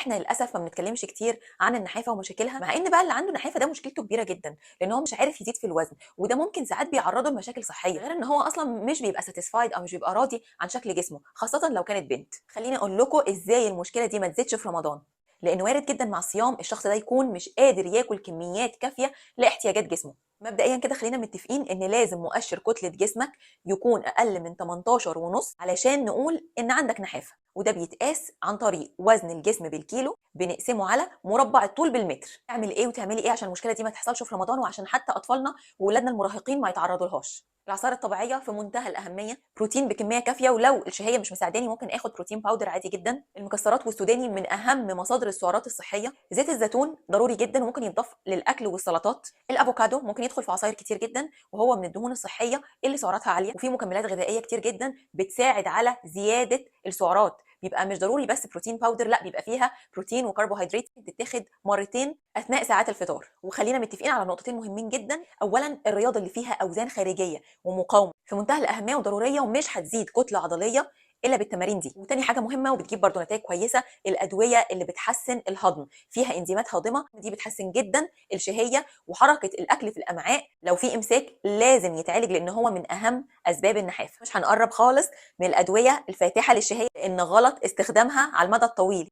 احنا للاسف ما بنتكلمش كتير عن النحافه ومشاكلها، مع ان بقى اللي عنده نحافه ده مشكلته كبيرة جدا، لان هو مش عارف يزيد في الوزن، وده ممكن ساعات بيعرضه لمشاكل صحيه، غير ان هو اصلا مش بيبقى satisfied او مش بيبقى راضي عن شكل جسمه، خاصة لو كانت بنت. خليني اقول لكم ازاي المشكلة دي ما تزيدش في رمضان، لان وارد جدا مع الصيام الشخص ده يكون مش قادر ياكل كميات كافيه لاحتياجات جسمه. مبدئيا كده خلينا متفقين ان لازم مؤشر كتلة جسمك يكون اقل من 18 ونص علشان نقول ان عندك نحافه، وده بيتقاس عن طريق وزن الجسم بالكيلو بنقسمه على مربع الطول بالمتر. تعمل ايه وتعملي ايه عشان المشكلة دي ما تحصلش في رمضان، وعشان حتى اطفالنا واولادنا المراهقين ما يتعرضوا لهاش؟ العصائر الطبيعية في منتهى الاهمية، بروتين بكمية كافيه، ولو الشهية مش مساعداني ممكن اخد protein powder عادي جدا. المكسرات والسوداني من اهم مصادر السعرات الصحية. زيت الزيتون ضروري جدا وممكن يتضاف للاكل والسلطات. الافوكادو ممكن يدخل في عصاير كتير جدا وهو من الدهون الصحية اللي سعراتها عالية، وفي مكملات غذائية كتير جدا بتساعد على زيادة السعرات. بيبقى مش ضروري بس protein powder، لا بيبقى فيها بروتين وكربوهيدرات بتتاخد مرتين اثناء ساعات الفطار. وخلينا متفقين على نقطتين مهمين جدا، اولا الرياضة اللي فيها اوزان خارجية ومقاومة في منتهى الاهمية وضرورية، ومش هتزيد كتلة عضلية الا بالتمارين دي. وتاني حاجة مهمة وبتجيب برضو نتائج كويسة، الادوية اللي بتحسن الهضم، فيها انزيمات هاضمه، دي بتحسن جدا الشهية وحركه الاكل في الامعاء. لو في امساك لازم يتعالج لان هو من اهم اسباب النحافه. مش هنقرب خالص من الادوية الفاتحة للشهيه لان غلط استخدامها على المدى الطويل.